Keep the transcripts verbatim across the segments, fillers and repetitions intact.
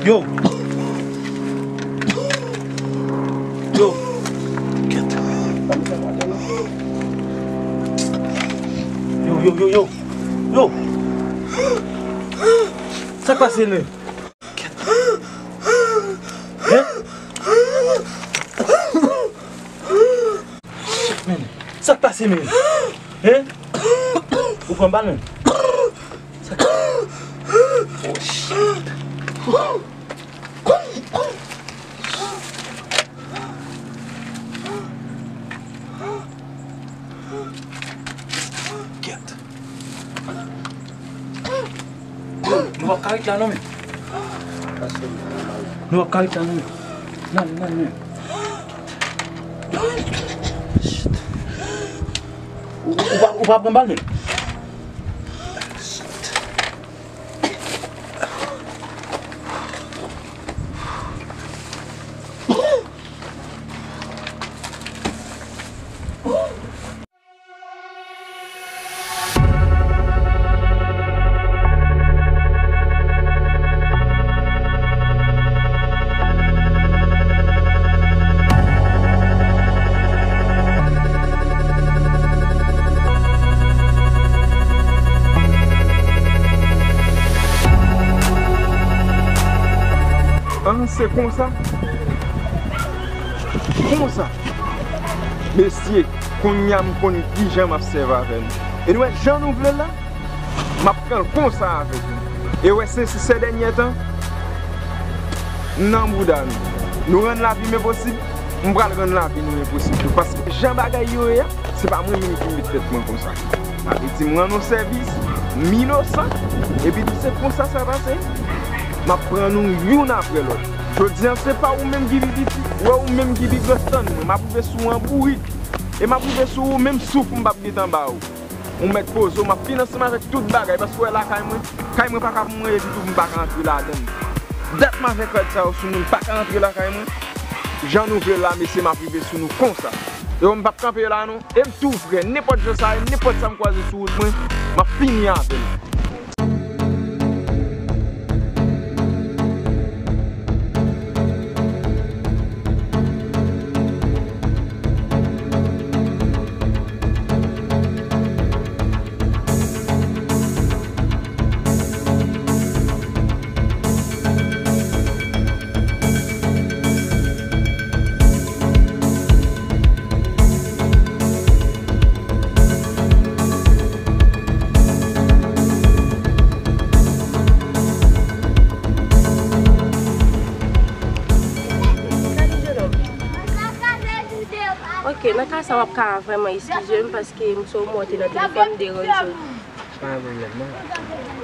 Yo! Yo! Kèt! Yo, yo, yo, yo! Yo! Sa k pase menm? Kèt! Hein? Shit, man. Sa k pase, man? Hein? Ou pran bal, man? Sa k... Oh, shit. Kèt. Nou p ap ka ret la non, men. Nou p ap ka ret la non, men. Nan, nan, nan. Shit. Ou, ou pa, ou pa pran bal, men. Shit. An, se konsa. Konsa. Mesye, kounye a m konn kijan m ap sèvi avè nou. E nou wè jan nou vle l la, m ap pran l konsa avèk nou. E wè, se, se, se dènye tan, m nan bouda nou. Nou rann lavi m enposib, m pral rann lavi nou enposib tou. Paske jan bagay yo ye a, se pa mwen menm ki met tèt mwen konsa. Sa vle di m rann nou sèvis, m inosan, epi tou se konsa sa pase. M ap pran nou youn apre lòt. Jodi a, se pa ou menm ki pi piti, wè ou menm ki pi gran, tann mwen, m ap rive sou ou an bourik. E m ap rive sou ou, menm souf m p ap gentan ba ou. Ou mèt poze w, m ap vin ansanm avèk tout bagay, paske w wè lakay mwen, kay mwen pa ka pou mwen, epi tou m pa ka antre ladan l. Dat m avèk rad sa yo sou mwen, m pa ka antre lakay mwen. Jan nou vle l la, mesye, m ap rive sou nou konsa. Yo, m p ap kanpe la non. E m tou frè, nenpòt jan sa ye, nenpòt sa m kwaze sou wout mwen, m ap fini avè l. Ok, nan ka sa w ap ka vrèman eskize m paske m sou mwen te nan telefòn m deranje w. Pa gen pwoblèm non.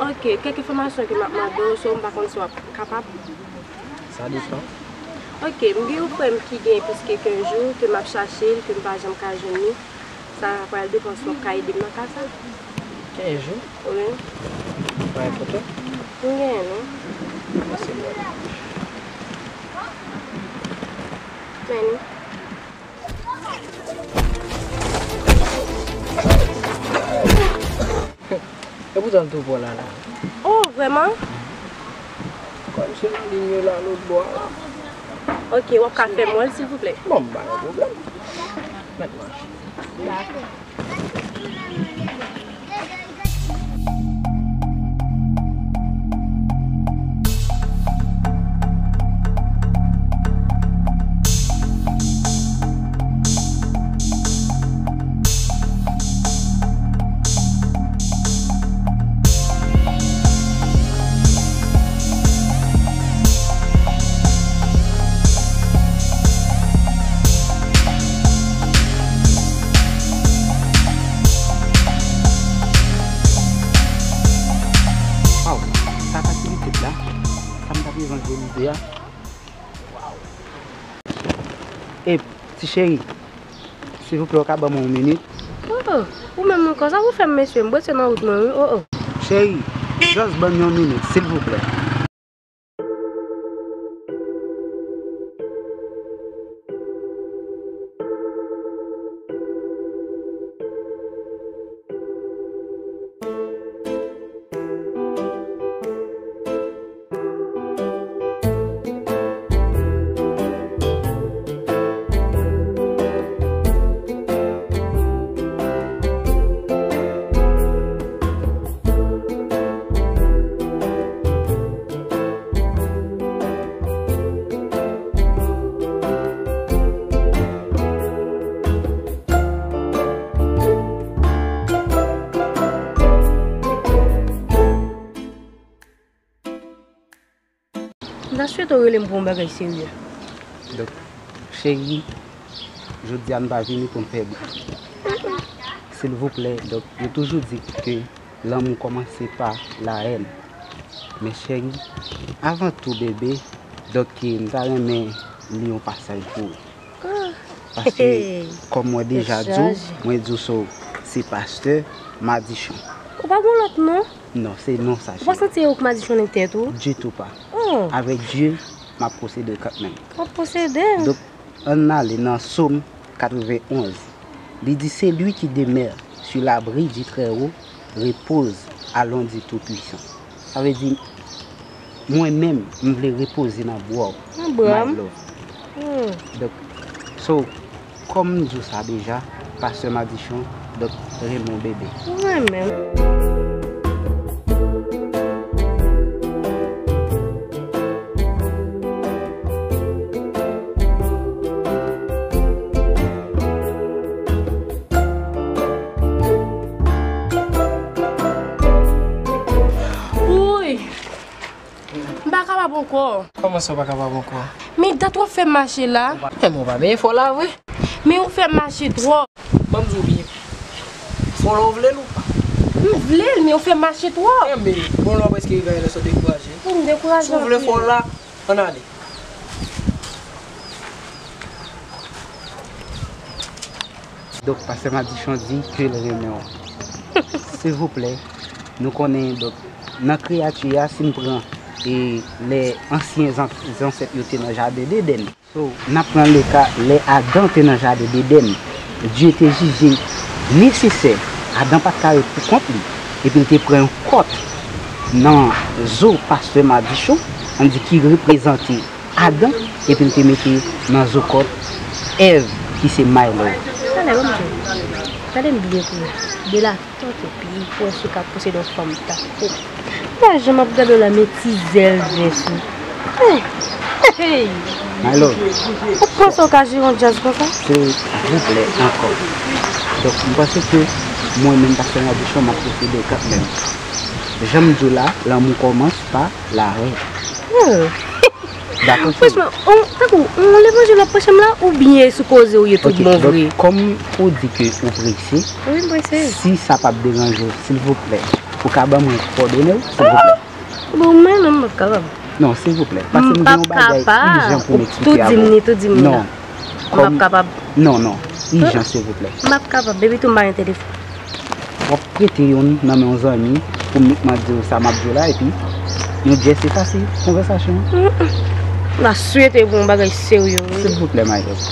Ok, kèk enfòmasyon ke m ap mande w, so m pa konn si w ap kapab. Sa depann. Ok, m gen yon frè m ki gen plis ke kenz jou ke m ap chache l, ke m pa janm ka jwenn li. Sa pral depann si w ap ka ede m nan ka sa. Kenz jou? Wi. Ou pa gen foto? M genyen non. Pase m wè. Men li. E poutan l tou pran la la. Oh, vrèman? Kòm se nan liy yo la lòt bò a. Ok, w ap ka fè m wè l, silvouplè? Bon, m pa gen pwoblèm. Mèt mache. Dakò. Waw, sa fasilite la. Sa m t ap evanjelize a. Waw. E, ti cheri, silvouplè, ou ka ban mwen yon minit? Oh, ou menm ankò, sa pou fè m, mesye? M prese nan wout mwen, wi, oh, oh. Cheri, just ban m yon minit, silvouplè. Ou rele m pou yon bagay serye. Donk, cheri, jodi a m pa vini pou m fè bri. Silvouplè, donk, yo toujou di ke lanmou kòmanse pa larèn. Men cheri, avan tou bebe, donk, m ta renmen li yon pasaj pou ou. Paske, kòm mwen deja di w, mwen di w so, se pastè Madichon. Ou pa gon lòt non? Non, se non sa, cheri. Ou pa santi ou k Madichon nan tèt ou? Ditou pa. Oh. Avèk Dye, m ap posede kanmenm. W ap posede? Donk, ann ale nan Sòm katrevenn onz. Li di, celui qui demeure sur l'abri du Très-Haut repose à l'ombre du Tout-Puissant. Sa vle di, mwen menm, m vle repoze nan bra w, my love. Hmm. Donk, so, kòm m di w sa deja, pastè Madichon, donk, renmen w bebe. Mwen menm. Wouy! M pa kapab ankò. Kòman sa w pa kapab ankò? Men dat w ap fè m mache la. Men ou pa benyen fò la vre. Men ou fè m mache twòp. Ban m di w byen. Fò la w vle l ou pa? M vle l, men ou fè m mache twòp. Kenbe l. Bon, lè w prèske rive ayè la, sa w dekouraje. M dekouraje anpil. Si w vle fò la, ann ale. Donk, pastè Madichon di ke l renmen w. Silvouplè, nou konnen, donk, nan kreyati a, si n pran, e, lè ansyen zan-, zansèt yo te nan jaden Edenn. So, n ap pran le ka lè Adan te nan jaden Edenn. Dye te jije nesesè Adan pa t ka ret pou kont li, epi l te pran yon kòt nan zo pastè Madichon, ann di ki reprezante Adan, epi l te mete nan zo kòt Èv, ki se my love. Talè, ban m di w. Tande m byen pou ou. De la tèt ou pi, pou wè si w ka posede yon fanm tankou. Pa jan m ap gade w la, men ti zèl vès ou. Hey! Hey! My love. Ou panse w ka jere yon djaz konsa? Silvouplè, ankò. Donk, m panse ke mwen menm, pastè Madichon, m ap posede kanmenm. Jan m di w la, lanmou kòmanse pa larèn. Hmm. Dakò, cheri. Franchman, on, tankou, on levanjil w ap preche m la, oubyen sou koze w ye tout bon vre? Ok, donk, kòm ou di ke ou prese, wi, m prese. Si sa p ap deranje w, silvouplè, ou ka ban mwen kòdone w, silvouplè? Bon, mwen menm, m p ap kapab. Non, silvouplè, paske m gen yon bagay ijan pou m eksplike avè w. Tou di m li, tou di m li la. Non. M p ap kapab. Non, non, ijan, silvouplè. M p ap kapab, epi tou m pa gen telefòn. W ap prete youn nan men yon zanmi pou m nik mande w sa m ap di w la, epi yon djès efase konvèsasyon an. Mm, mm. M ta swete pou yon bagay serye, wi. Silvouplè, my love.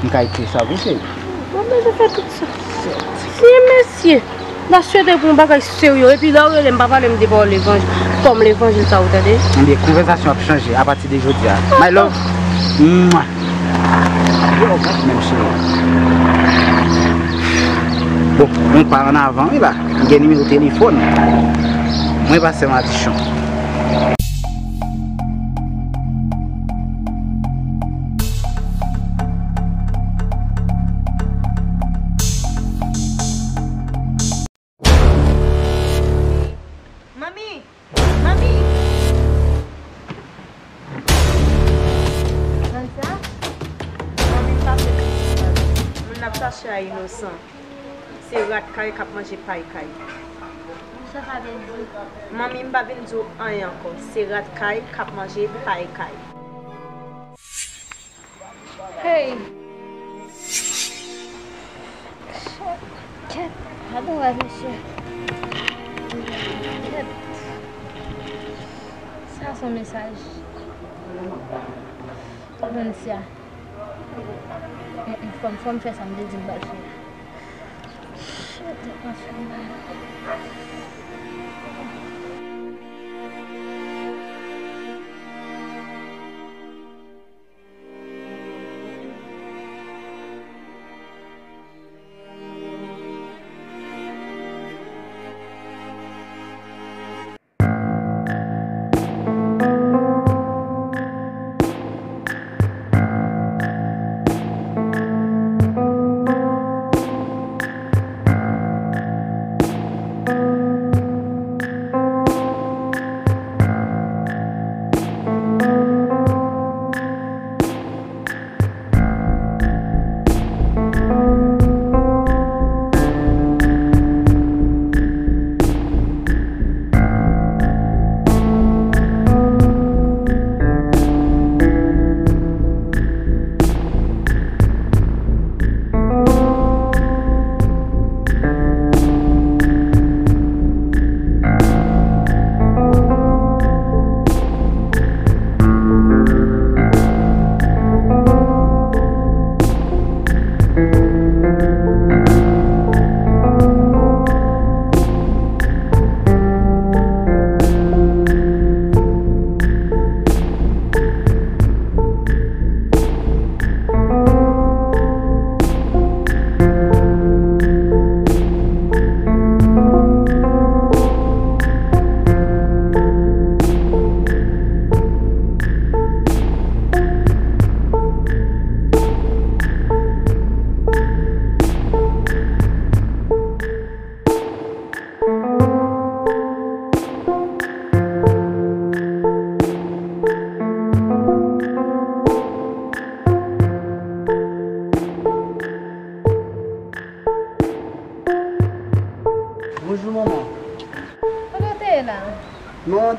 M ka ekri sa pou w, cheri? Mwen bezwen fè tout sa. Ti mesye, m ta swete pou yon bagay serye, epi lè w rele m, pa pale m de pawòl levanjil, kòm levanjil sa, ou tande? Ebyen, konvèsasyon ap chanje apati de jodi a. My love. Mwa. Yo, gad menm cheri. Bon, yon pa ann avan, wi la. M gen nimewo telefòn. Mwen pastè Madichon. Manmi! Manmi! Tande sa? Manmi, m pa vle tande sa. Moun n ap chache a inosan. Se rat kay k ap manje pay kay. Sa sa vle di? Manmi, m pa vin di w anyen ankò. Se rat kay k ap manje pay kay. Hey! Shit. Kèt, pa gen rèv, mesye. Kèt. Sa se yon mesaj. Vensya. Mm, mm, fò m, fò m fè sa m te di m pral fè a. Shit, tèt mwen fè m mal.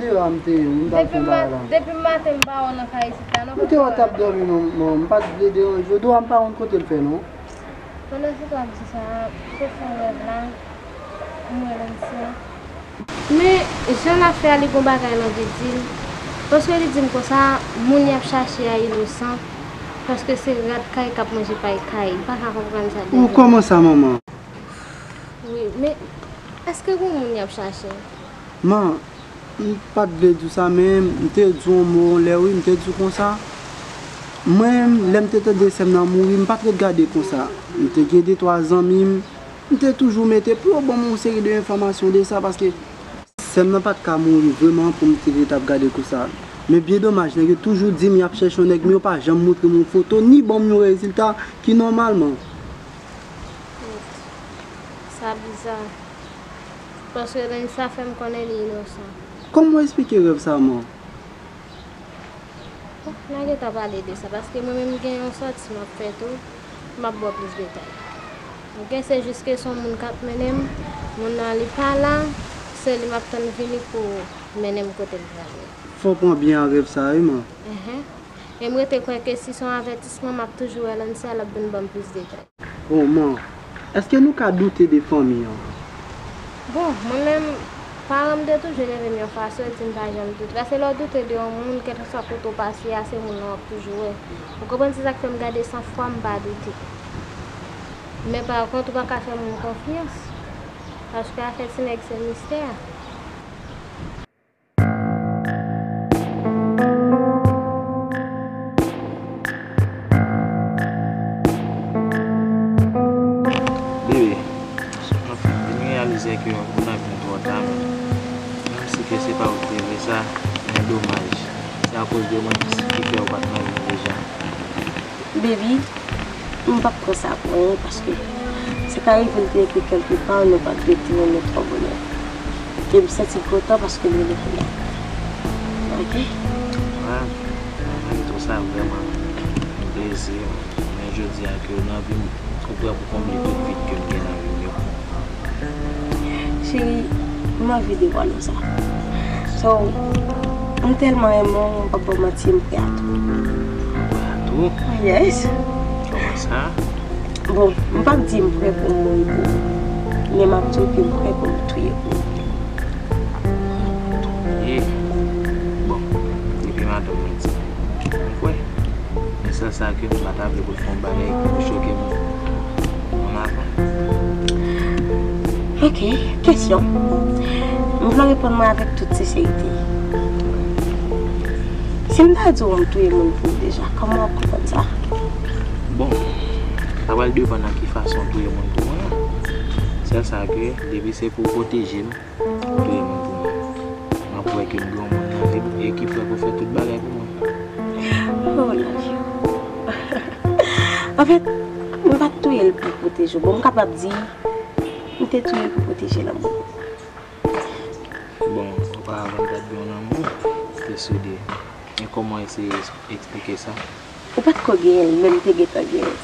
Yo, m te, m t al fè yon bagay la. Depi maten m pa wè w nan kay isit la, non. M te wè w t ap dòmi, non, non, m pa t vle deranje w. Dwa m pa konn kote l fè, non. Pandan se tan w ap di sa, m te fè yon rèv la, m wè Lancia. Men, jan l ap fè a, li gon bagay l anvi di m. Paske li di m konsa, moun y ap chache a inosan. Paske se rat kay k ap manje pay kay. M pa ka konprann sa. Ou kòman sa, manman? Wi, men èske gon moun y ap chache? Man, m pa t vle di w sa, men m te di w yon mo yon lè, wi, m te di w konsa. Mwen, lè m te tande sè m nan mouri, m pa t ret gade konsa. M te gen de twa zanmi m, m te toujou mete pou yo ban m yon seri de enfòmasyon de sa, paske sè m nan pa t ka mouri vrèman pou m te ret ap gade konsa. Men byen domaj, nèg yo toujou di m y ap chèche yon nèg, men yo pa janm montre m yon foto, ni ban m yon rezilta ki nòmalman. Sa biza. Paske Lancia fè m konnen li inosan. Kòman w eksplike rèv sa, man? Bon, n a gentan pale de sa, paske mwen menm gen yon sòti m ap fè tou, m ap ba w plis detay. Oke, se jis ke se yon moun k ap mennen m, moun nan li pa la, se li m ap tann vini pou mennen m kote l prale. Fò w pran byen a rèv sa, wi, man. Enhen. E m rete kwè ke si se yon avètisman, m ap toujou wè Lancia, l ap vin ban m plis detay. Bon, man, èske nou ka doute de fanmi an? Bon, mwen menm, paran m te toujou eleve m yon fason, yo di m pa janm doute. Paske lè w doute de yon moun, kèlkeswa kote w pase a, se moun nan w ap toujou wè. Ou konprann, se sa k fè m gade san fwa m pa doute. Men pa kont, ou pa ka fè moun konfyans. Paske afè ti nèg se mistè. Bebe, anfen, vin reyalize ke moun nan vin twò ta, men menm si ke se pa ou ki te vle sa, men domaj, se akoz de mwen ki fè ou pa t nan vi m deja. Baby, m p ap pran sa pou anyen, paske sa ka rive m te ekri kèlke pa, nou pa t rete renmen twò bonè. E m santi m kontan paske m rele kounye a. Oke? Wi, m renmen tou sa vrèman. M plezi, men jodi a ke nan vi m, ou prè pou konble tout vid ke m gen nan vi m yo. Cheri, m anvi devwale w sa. So, m tèlman renmen w, m p ap ba w manti, m prè a tou. Ou prè a tou? Yes. Kòman sa? Bon, m p ap di m prè pou m mouri pou ou, men m ap di w ke m prè pou m touye pou ou. Touye? Bon, depi madanm mwen di, m kwè. Men sèl sa ke m pa ta vle pou l fè yon bagay ki pou choke m. Ann avan. Oke, kesyon. M vle w reponn mwen avèk tout senserite. Si m ta di w m touye moun pou w deja, kòman w ap konprann sa? Bon, sa pral depann nan ki fason w touye moun pou mwen an. Sèl sa ke, depi se pou w pwoteje m, touye moun pou mwen. M ap wè ke m gen yon moun nan vi m e ki prè pou fè tout bagay pou mwen. Oh, love you. Anfèt, m pa t touye l pou pwoteje w. Bon, m kapab di, m te touye l pou pwoteje lanmou. Bon, oparavan, m t ap gen yon lanmou, m te sede. E kòman w eseye eksplike sa? Ou pa t ko genyen l, men m te gentan genyen l.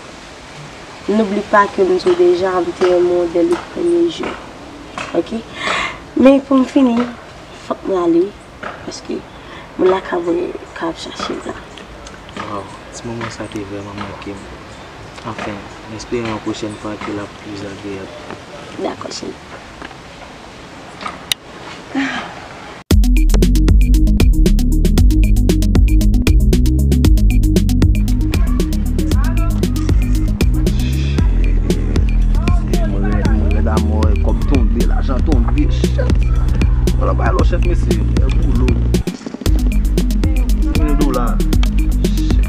N'oublie pas que m di w deja, m te renmen w dès le premier jour. Oke? Men pou m fini, fòk mwen ale, paske moun lakay mwen ka ap chache m la. Waw, ti moman sa te vrèman manke m. Anfen, m espere yon pwochèn fwa ke l ap plis agreyab. Dakò, cheri. Mwen rèd, mwen rèd amò, kòb tonbe, lajan tonbe, shit. Wala bay lò chèf mesye, e boulo. Mil dola. Shit.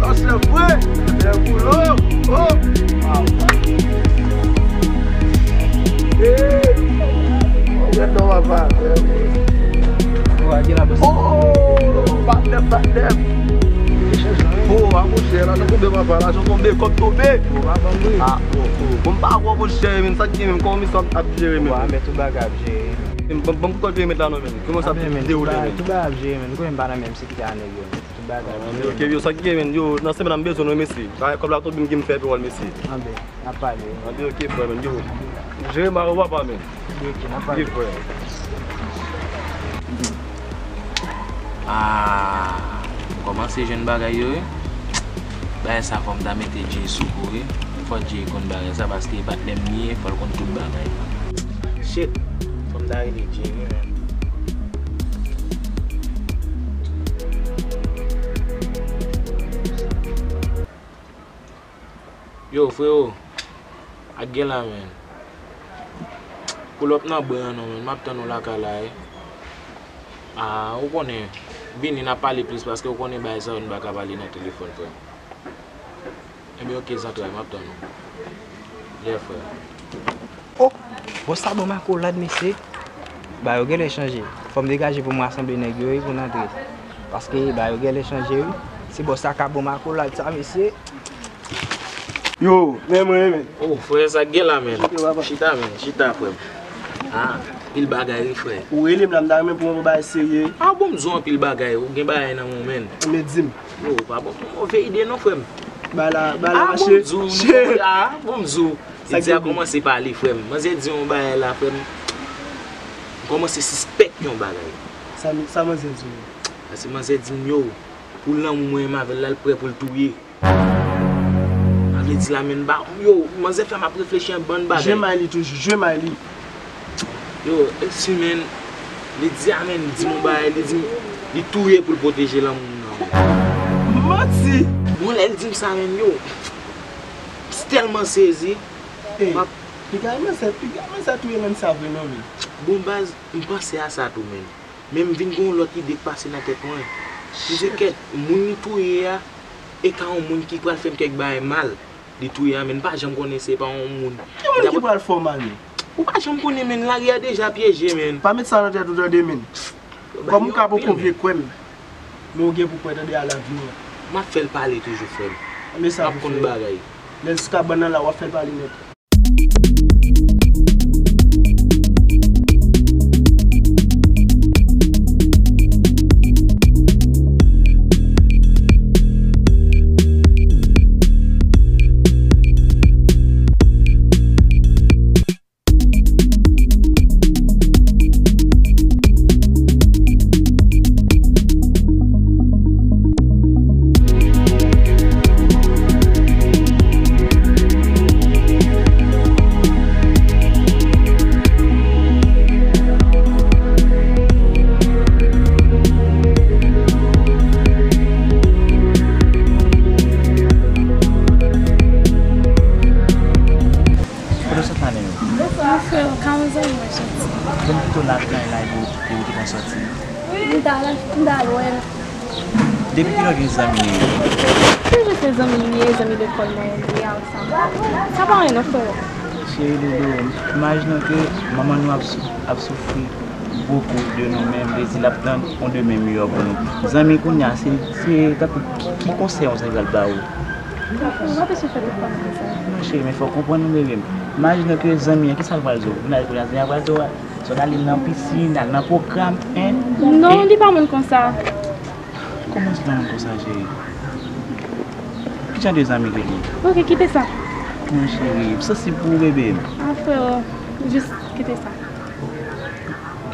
Lòs lè vre. Lè boulo. Oh. Hey. Oh, gad non, papa. Oh, patnè, patnè. Oh, a monchè, lajan tonbe, papa, lajan tonbe, kòb tonbe. Ah, oh, oh. Bon, m pa wè, monchè, men sa ki menm, kòman misye ap jere menm? Bon, men tout bagay ap jere. Bon, bon, kòb tonbe la non, men. Kòman sa ap dewoule, men? Tout bagay ap jere, men. Ou konnen m pa nan menm sekitè a nèg yo, men. Anben, ok, yo, sa ki gen, men, yo, nan semèn nan, m bezwen nou, mesye. Kòb la tonbe, m gen m fè pi wòl, mesye. Anben, n ap pale. Anben, ok, frè, men, yo. Jere mari w, papa, men. Anben, ok, n ap pale. Ok, frè. Ah, m kòmanse jwenn bagay yo, wi. Bagay sa, fò m ta mete Jay sou kou, wi. Fò Jay konn bagay sa, paske e patnè m li ye, fò l konn tout bagay. Shit, fò m ta rele Jay, wi, men. Yo, frewo, ak gen la, men. Pull up nan bren an non, men. M ap tann ou lakay la, wi. Ah, ou konnen, vini n ap pale plis, paske ou konnen bagay sa yo n pa ka pale nan telefòn, frè. Ebyen, ok, zantray, m ap tann ou. Yeah, frè. Oh, bòs sa bon m akolad, mesye. Bagay yo genlè chanje. Fò m degaje pou m rasanble nèg yo, wi, pou n antre. Paske bagay yo genlè chanje, wi. Se bòs sa ka bon m akolad sa, mesye. Yo, men mwen, men. Oh, frè, sa k gen la, men. Chita, papa. Chita, men. Chita, frè m. Ah, pil bagay, wi, frè. Ou rele m la, m ta renmen pou mwen bagay serye. Ah, bon, m di w anpil bagay. Ou gen bagay nan men w, men. Men di m. Yo, pa bon, move ide non, frè m. Bay la, bay la, ah, mache. Bon, m di w, ah, bon, m di w. Sa Lidi a kòmanse pale, frè m. Manzè di yon bagay la, frè m. M kòmanse sispèk yon bagay. Sa, sa manzè di w? Paske manzè di m, yo, pou lanmou mwen menm avè l la, l prè pou l touye. Sa vle di la, men, ba, yo, manzè fè m ap reflechi yon bann bagay. Jwe may li toujou, jwe may li. Yo, e si, men, Lidi a, men, di m yon bagay, li di m li touye pou l pwoteje lanmou m nan. Manti! Bon, lè l di m sa, men, yo, m tèlman sezi. Ey, piga manzè, piga manzè touye moun sa vre non, men. Bon, baz, m panse a sa tou, men. Men m vin gen yon lòt ide k pase nan tèt mwen. M di, kèt, moun li touye a, e ka yon moun ki pral fè m kèk bagay mal. Li touye a, men, m pa janm konnen se pa yon moun. Ki moun ki pral fè w mal, men? Ou pa janm konnen, men, lari a deja pyeje, men. Pa met sa nan tèt ou, tande, men. Kòm ou ka poko vle kwè m, men ou gen pou kwè, tande, a lavni an. M ap fè l pale toujou, frè m. M ap konn bagay. Lè jiska bann nan la, w ap fè l pale nèt. Kote w sot la menm? Bonswa, frè, ka yon zanmi mwen soti. Bon, pito lakay la, epi ou te konn soti? M t al, m t al wè l. Depi kilè w gen zanmi li ye? Toujou se zanmi m li ye, zanmi lekòl mwen li ye, a sa. Sa pa anyen non, frè. Cheri doudou, imajine w ke manman nou ap sou-, ap soufri bokou de nou menm, vle di l ap tann yon demen miyò pou nou. Zanmi kounye a, se, se tankou ki, ki konsèy yon zanmi pral ba ou? Ou pa bezwen fè tout fanmi konsa. Non, cheri, men fò w konprann nou, bebe m. Imajine ke zanmi an, kisa l pral di w? Ou vin al kounye a, zanmi an pral di w, sot ale nan pisin, al nan pwogram, en? Non, li pa moun konsa. Kòman se pa moun konsa, cheri? Ki jan de zanmi ke li ye? Ok, kite sa. Non, cheri, m sansib pou ou, bebe m. Ah, freo, jis kite sa.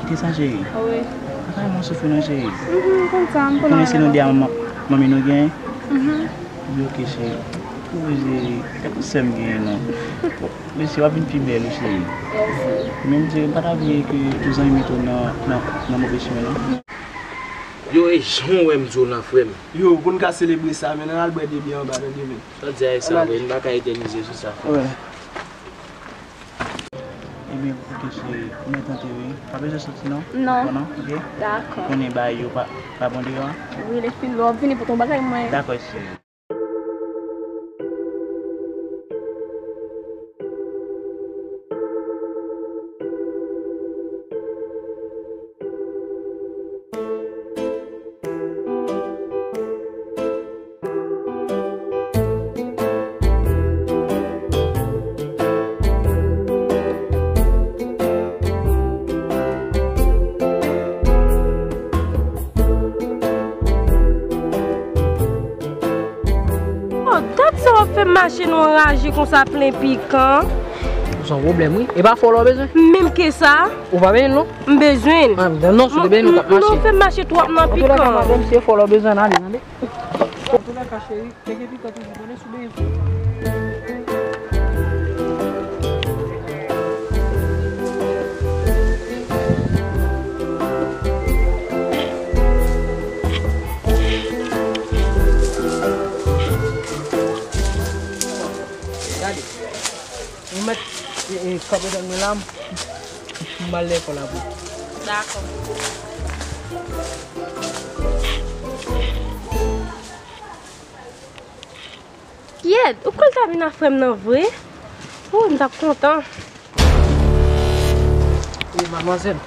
Kite sa, cheri. Wi. Sa fè mwen soufri non, cheri. Mhm, m konn sa, m konn. Ou konnen se nou de a manman, manmi nou gen? Mhm. Wi, ok, cheri. Ou vle, se tankou sè m genyen non. Mesye, w ap vin pi bèl wi, cheri. Mèsi. Men m di, m pa ta vle ke ou zanmi met ou nan, nan, nan move chimen non. Yo, e jan w wè m di w lan, frè m. Yo, pou n ka selebre sa, men ann al bwè de byè anba, tande, men. Sa w di a e sa vre, n pa ka etènize sou sa, frè m. Ebyen, ok, cheri, ou mèt antre wi. Pa bezwen soti non. Non. Dakò non? Ok? Dakò. Ou konnen bagay yo pa, pa bon deyò a? Wi, lè fini, lè w ap vini pote yon bagay mwen. Dakò, cheri. Fè m mache nan yon raje konsa plen pikan. Se yon pwoblèm, wi. E pa fò la w bezwen? Menm ke sa. Ou pa bezwen l, non? M bezwen l. Ah, non, si w te bezwen l, ou t ap mache. Non, fè m mache twòp nan pikan. Antoulèka, madanm, si e fò la w bezwen, ale, tande. Antoulèka, cheri, tcheke pikan toujou, tande, si w bezwen. Gade. Ou mèt, e, e, kanpe tann mwen la, m, m al lekòl apre. Dakò. Kyèt, ou kwè l ta vin ak frè m nan vre? Ou, m t ap kontan. E, madmwazèl,